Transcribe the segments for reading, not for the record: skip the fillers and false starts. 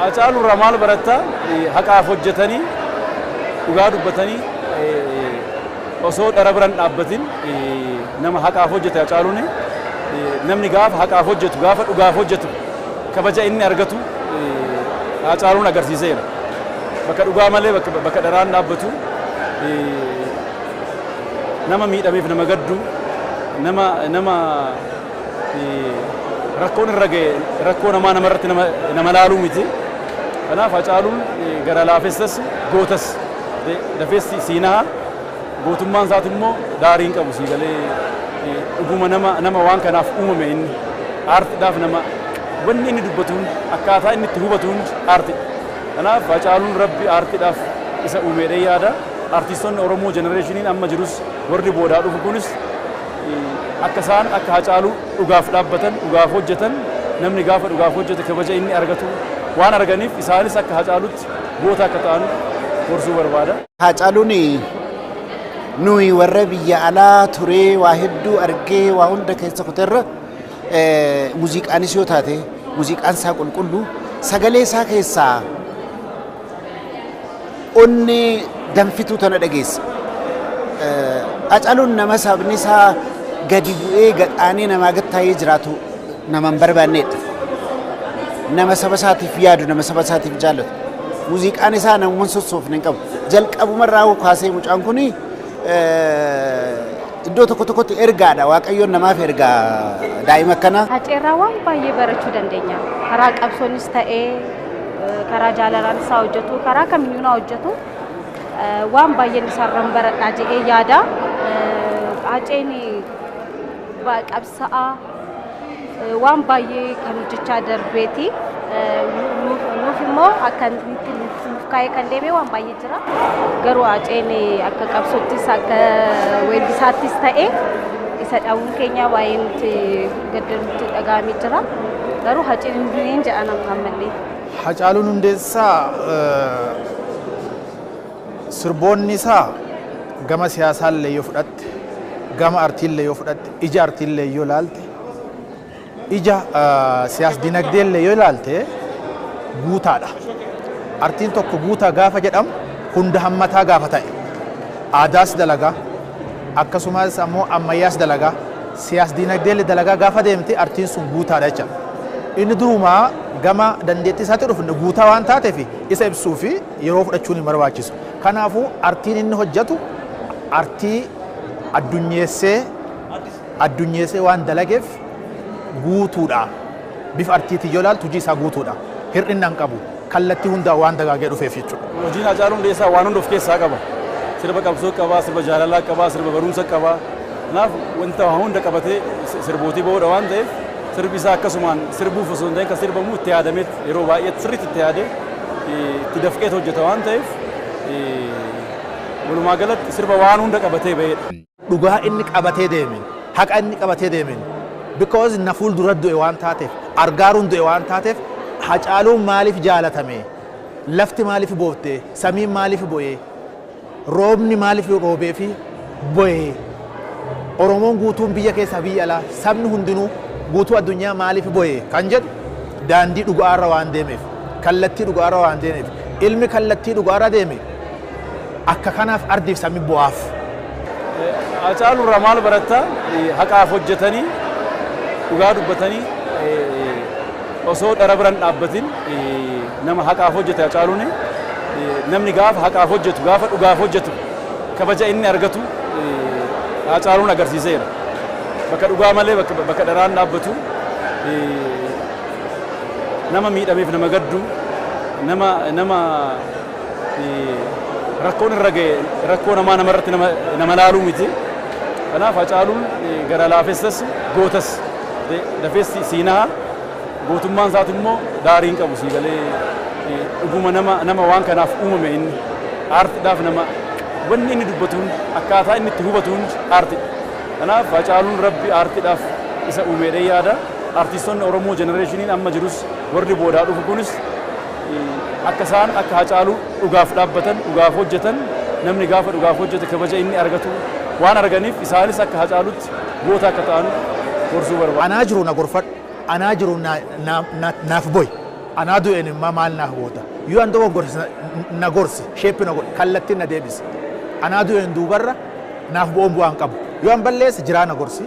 Hacaaluu irraa maal baratta? Haqaaf hojjetanii, dhugaa dubbatanii, osoo dhara biran dhaabbatin nama haqaaf hojjete Hacaaluun. Namni gaafa haqaaf hojjetu, gaafa dhugaaf hojjetu, kabaja inni argatu Hacaaluun agarsiiseera. Bakka dhugaa malee bakka dharaan dhaabbatu, nama miidhameef nama gaddu, nama rakkoon irra ga'e rakkoo namaa namarratti nama laaluu miti. Kanaaf Hacaaluun gara laafessas gootas, dafees siinaa, gootummaan isaati immoo daarii hin qabu. Sii galee, dhuguma nama waan kanaaf uumame inni aartiidhaaf, nama wanni inni dubbatu hundi, akkaataa inni itti hubatu hundi aartiidha. Kanaaf Hacaaluun Rabbi aartiidhaaf isa uumeedhee yaada. Artiistonni Oromoo generationiin amma jirus, warri boodaa dhufu kunis, akka isaan akka Hacaaluu dhugaaf dhaabbatan, dhugaaf hojjetan, namni gaafa dhugaaf hojjete kabaja inni argatu waan arganiif, isaanis akka Hacaalutti goota akka ta'an gorsuu barbaada. Hacaaluun nuyi warra biyya alaa turee waa hedduu argee waa hunda keessa kuteerra, muuziqaanis yoo taate muuziqaan isaa qulqulluu, sagalee isaa keessaa onnee danfituu tana dhageessa. Hacaaluun nama sabni isaa gadi bu'ee gadhaanee namaa gad taa'ee jiraatu nama hin barbaannedha. Nama saba isaatiif yaadu, nama saba isaatiif jaallatu. Muuziqaan isaa namummaan sossoofne hin qabu. Jalqabumarraa kaasee mucaan kun iddoo tokko tokkotti ergaadha. Waaqayyoon namaaf ergaa daa'ima akkanaa. Haceerraa waan baay'ee barachuu dandeenya. Karaa qabsoonis ta'ee, karaa jaalalaanis haa hojjetu, karaa kamiyyuu haa hojjetu, waan baay'een isaarraan baradhaa jedhee yaada. Haceen qabsa'aa waan baay'ee kan hojjechaa darbeeti. Nuuf immoo akka nuuf kaa'ee kan deeme waan baay'ee jira. Garuu Haceen akka qabsoottis akka weellisaattis ta'e isa dhabuun keenya baay'ee nuti gadda nutti dhaga'amee jira. Garuu Haceen hin du'in jedha ammallee. Hacaaluun Hundeessaa sirboonni isaa gama siyaasaallee yoo fudhatte, gama artiillee yoo fudhatte, ija artiillee yoo ilaalte, ija siyaas dinagdeellee yoo ilaalte guutaadha. Artiin tokko guutaa gaafa jedhamu hunda hammataa gaafa ta'e, aadaas dalagaa, akkasumas ammoo ammayyaas dalagaa, siyaas dinagdeellee dalagaa gaafa deemte artiin sun guutaadha jecha. Inni durumaa gama dandeettii isaatti dhufu guutaa waan taateef isa ibsuu fi yeroo fudhachuun hin barbaachisu. Kanaafuu artiin inni hojjetu artii addunyeessee addunyeessee waan dalageef guutuudha. Bifa artiitiin yoo ilaaltu hojii isaa guutuudha. Hir'ina hin qabu. Kallattii hundaa waan dagaagee dhufeef jechuudha. Hojiin Hacaaluu Hundeessaa waan hunda of keessaa qaba. Sirba qabsoo qaba, sirba jaalalaa qaba, sirba barumsa qaba. Kanaaf wanta hunda qabatee sirbootii ba'uudha waan ta'eef, sirbi isaa akkasumaan sirbuuf osoo hin ta'in kan sirbamu itti yaadameet, yeroo baay'eetti sirriitti itti yaadee itti dafqeet hojjeta waan ta'eef, walumaa galatti sirba waan hunda qabatee ba'edha. Dhugaa inni qabatee deemen, haqa inni qabatee deemen, because na fuuldura du'e waan taateef, argaaruun du'e waan taateef, Hacaaluun maaliif jaalatame? Lafti maaliif boofte? Samiin maaliif bo'e? Roobni maaliif roobee fi bo'e? Oromoon guutuun biyya keessaa biyya alaa sabni hundinuu guutuu addunyaa maaliif bo'e kan jedhu, daandii dhugaarra waan deemeef, kallattii dhugaarra waan deemeef, ilmi kallattii dhugaarra deeme akka kanaaf ardiif sami bu'aaf. Hacaaluu irraa maal baratta? Haqaaf hojjetanii, dhugaa dubbatanii, osoo dhara biran dhaabbatin nama haqaaf hojjete Hacaaluun. Namni gaafa haqaaf hojjetu, gaafa dhugaaf hojjetu, kabaja inni argatu Hacaaluun agarsiiseera. Bakka dhugaa malee bakka dharaan dhaabbatu, nama miidhameef nama gaddu, nama rakkoon irra ga'e rakkoo namaa namarratti nama laaluu miti. Kanaaf Hacaaluun gara laafessas gootas, dafees siinaa, gootummaan isaati immoo daarii hin qabu. Sii galee, dhuguma nama waan kanaaf uumame inni aartiidhaaf, nama wanni inni dubbatu hundi, akkaataa inni itti hubatu hundi aartiidha. Kanaaf Hacaaluun Rabbi aartiidhaaf isa uumeedhee yaada. Artiistonni Oromoo generationiin amma jirus, warri boodaa dhufu kunis, akka isaan akka Hacaaluu dhugaaf dhaabbatan, dhugaaf hojjetan, namni gaafa dhugaaf hojjete kabaja inni argatu waan arganiif, isaanis akka Hacaalutti goota akka ta'an gorsuu barbaada. Anaa jiru na gorfadhu, anaa jiru naaf boy. Anaa du'een immoo maal naaf goota? Yoo an dogoggorse na gorsi, shape na godhi, kallattiin na deebisi. Anaa du'een duubarra naaf bu'uun bu'aan qabu. Yoo an balleesse jiraa na gorsi.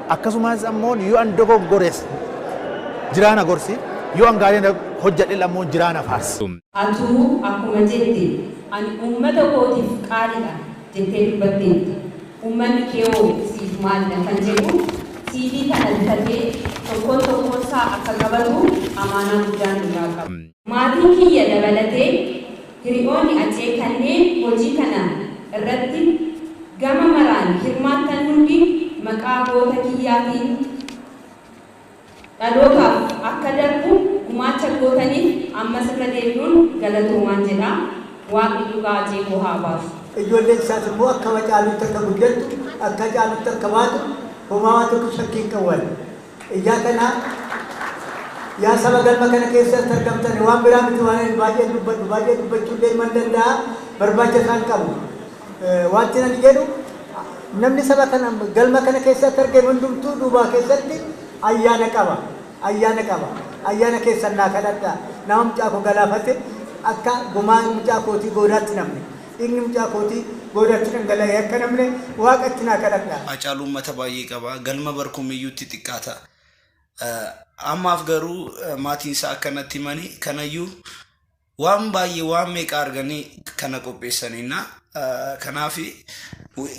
Akkasumas ammoo yoo an dogoggores jiraa na gorsi. Yoo an gaarii hojjedhe ammoo jiraa na faarsi. Atuu akkuma jette, "Ani uummata kootiif qaaliidha," jettee dubbatteetta. Uummanni kee hoo siif maalidha kan jedhu CD kana bitatee tokkoon tokkoon isaa akka qabatu amaanaa guddaan irraa qaba. Maatiin kiyya dabalatee hiriyoonni Acee kanneen hojii kana irratti gama maraan hirmaattan hundi maqaa goota kiyyaatiin dhalootaaf akka darbu gumaacha gootaniif ammas irra deebi'uun galatoomaan jedha. Waaqni dhugaa Acee koo haa baasu. Ijoolleen isaas immoo akka Hacaaluutti akka guddattu, akka Hacaaluutti akka baatu homaa waan tokko shakkii hin qabu. Iyyaa kana, yaa saba galma kana keessatti argamtan, waan biraa miti, waan ani baay'ee dubbadhu, baay'ee dubbachuu illee man danda'a, barbaacha isaan qabu. Wanti ani jedhu, namni saba kana galma kana keessatti argame hundumtuu duubaa keessatti ayyaana qaba. Ayyaana qaba. Ayyaana keessan naa kadhadhaa. Nama mucaa koo galaafate akka gumaan mucaa kootii goodaatti namne. Dhiigni mucaa kootii goodatti dhangala'ee akka namne Waaqatti naa kadhadhaa. Hacaaluu uummata baay'ee qaba. Galma barkumiyyuutti xiqqaata. Ammaaf garuu maatiin isaa akkanatti himanii kanayyuu waan baay'ee waan meeqa arganii kana qopheessaniina. Kanaaf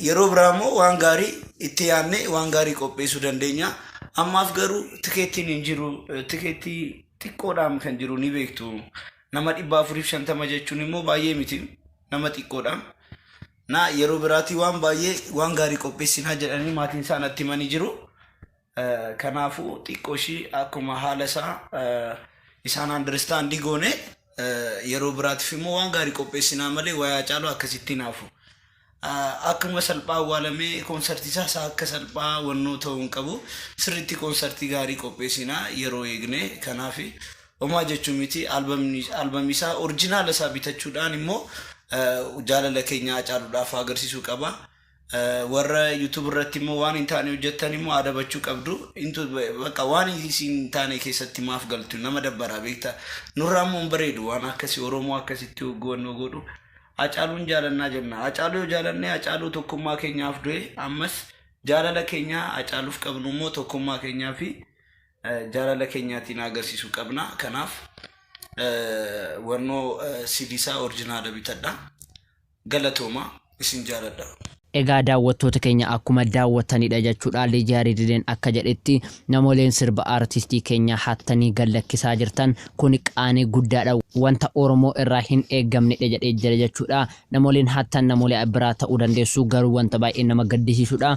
yeroo biraa immoo waan gaarii itti yaadne waan gaarii qopheessuu dandeenya. Ammaaf garuu tikeettiin hin jiru. Tikeettii xiqqoodhaan kan jiru ni beektu. Nama 450 jechuun immoo baay'ee miti. Nama xiqqoodhaan. Na yeroo biraatii waan baay'ee waan gaarii qopheessinaa jedhanii maatiin isaa natti himanii jiru. Kanaafuu xiqqoo ishii akkuma haala isaa isaan understand goone, yeroo biraatiif immoo waan gaarii qopheessinaa malee wayaa Hacaaluu akkasitti naafu. Akkuma salphaa awwaalamee koonsartii isaa akka salphaa wannoo ta'uu hin qabu. Sirriitti koonsartii gaarii qopheessinaa yeroo eegne. Kanaaf homaa jechuun miti, albamii isaa original isaa bitachuudhaan immoo jaalala keenya Hacaaluudhaaf agarsiisuu qaba. Warra YouTube irratti immoo waan hin taane hojjettan immoo adabachuu qabdu. Intu bakka waan isin hin taane keessatti maaf galtu? Nama dabbaraa beektaa. Nurraa immoo hin bareedu waan akkasii, Oromoo akkasitti goonnoo godhu. Hacaaluun jaalannaa jenna. Hacaaluu yoo jaalannee, Hacaaluu tokkummaa keenyaaf du'e, ammas jaalala keenya Hacaaluuf qabnu immoo tokkummaa keenyaa fi jaalala keenyaatiin agarsiisuu qabna. Kanaaf wannoo CD isaa original bitadha. Galatooma, isin jaaladha. Egaa daawwattoota keenya, akkuma daawwatanidha jechuudha. Lij Yaareedilleen akka jedhetti, namooleen sirba aartistii keenya hattanii gallakkisaa jirtan kun qaanii guddaadha. Wanta Oromoo irraa hin eeggamnedha jedhee jira jechuudha. Namooleen hattan namoolee biraa ta'uu dandeessu, garuu wanta baay'ee nama gaddisiisudha.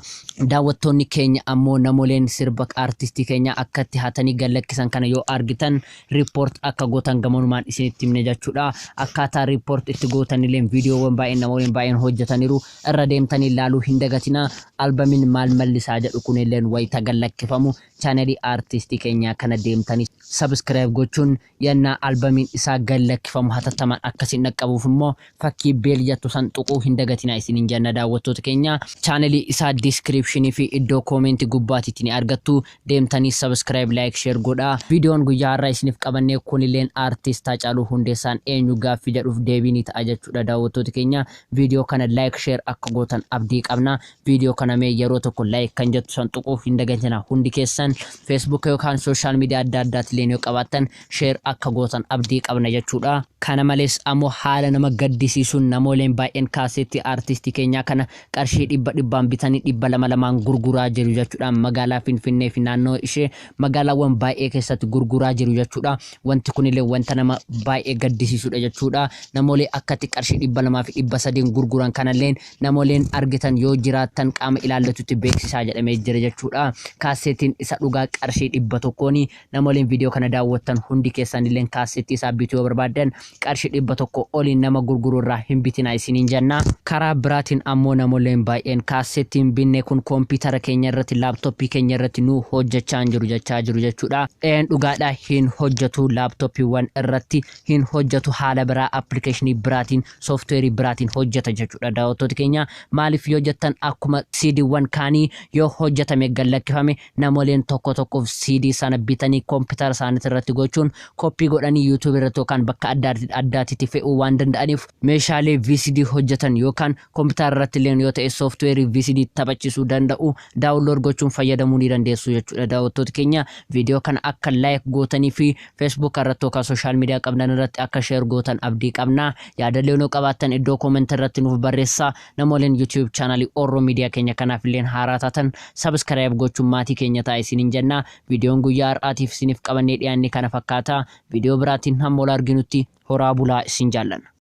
Daawwattoonni keenya ammoo namooleen sirba aartistii keenya akkatti hatanii gallakkisan kana yoo argitan report akka gootan gamanumaan isinitti himne jechuudha. Akkaataa report itti gootanillee viidiyoowwan baay'een namooleen baay'een hojjetaniiru, irra deemtanii ilaaluu hin dagatina. Albamiin maal mallisaa jedhu kunilleen wayita gallakkifamu chaanelii aartistii keenyaa kana deemtanii subscribe gochuun yennaa albamiin isaa gallakkifamu hatattamaan akkasiin dhaqqabuuf immoo fakkii bell jettu san tuquu hin dagatina isiniin jenna. Daawwattoota keenya, chaanelii isaa description fi iddoo comment gubbaatitti ni argattu, deemtanii subscribe, like, share godhaa. Viidiyoon guyyaa har'aa isiniif qabannee kunilleen aartist Haacaaluu Hundeessaan eenyu gaaffii jedhuuf deebii ni ta'a jechuudha. Daawwattoota keenya, viidiyoo kana like, share akka gootan abdii qabna. Viidiyoo kana mee yeroo tokko like kan jettu san tuquu hin dagatina. Hundi keessan Facebook yookaan social media adda addaatillee yoo qabaattan share akka gootan abdii qabna jechuudha. Kana malees ammoo haala nama gaddisiisuun namooleen baay'een kaaseetti aartistii keenyaa kana qarshii dhibba dhibbaan bitanii dhibba lama lamaan gurguraa jiru jechuudha. Magaalaa Finfinnee fi naannoo ishee magaalaawwan baay'ee keessatti gurguraa jiru jechuudha. Wanti kunillee wanta nama baay'ee gaddisiisudha jechuudha. Namoolee akkatti qarshii 200 fi 300n gurguran kanalleen namooleen argitan yoo jiraattan qaama ilaallatutti beeksisaa jedhamee jira jechuudha. Kaaseetiin isa dhugaa qarshii 100n. Namooleen viidiyoo kana daawwattan hundi keessanillee kaaseettii isaa bituu yoo barbaaddan qarshii 100 oliin nama gurguru irraa hin bitinaa isiniin jenna. Karaa biraatiin ammoo namooleen baay'een kaaseettiin binne kun koompitara keenya irratti, laaptooppii keenya irratti nu hojjechaa hin jiru jechaa jiru jechuudha. Een, dhugaadha, hin hojjetu, laaptooppiiwwan irratti hin hojjetu, haala biraa, appilikeeshinii biraatiin, sooftiweerii biraatiin hojjeta jechuudha. Daawwattoota keenya, maaliif yoo jettan, akkuma siidiiwwan kaanii yoo hojjetame gallakkifame namooleen tokko tokkoof siidii sana bitanii koompitara isaaniitti irratti gochuun koppii godhanii YouTube irratti yookaan bakka adda addaatitti fe'uu waan danda'aniif, meeshaalee VCD hojjetan yookaan kompiitara irratti illee yoo ta'e sooftiweerii VCD taphachiisuu danda'u download gochuun fayyadamuu ni dandeessu jechuudha. Daawwattoota keenya, viidiyoo kana akka like gootanii fi Facebook irratti yookaan social media qabdan irratti akka share gootan abdii qabna. Yaadallee nuu qabaattan iddoo comment irratti nuuf barreessaa. Namooleen YouTube chaanalii Oroo Miidiyaa keenya kanaaf illeen haaraa taatan subscribe gochuun maatii keenya ta'a isiniin jenna. Viidiyoon guyyaa har'aatiif isiniif qabannee dhiyaanne kana fakkaata. Viidiyoo biraatiin hamma ol arginutti horaa bulaa, isin jaallanna.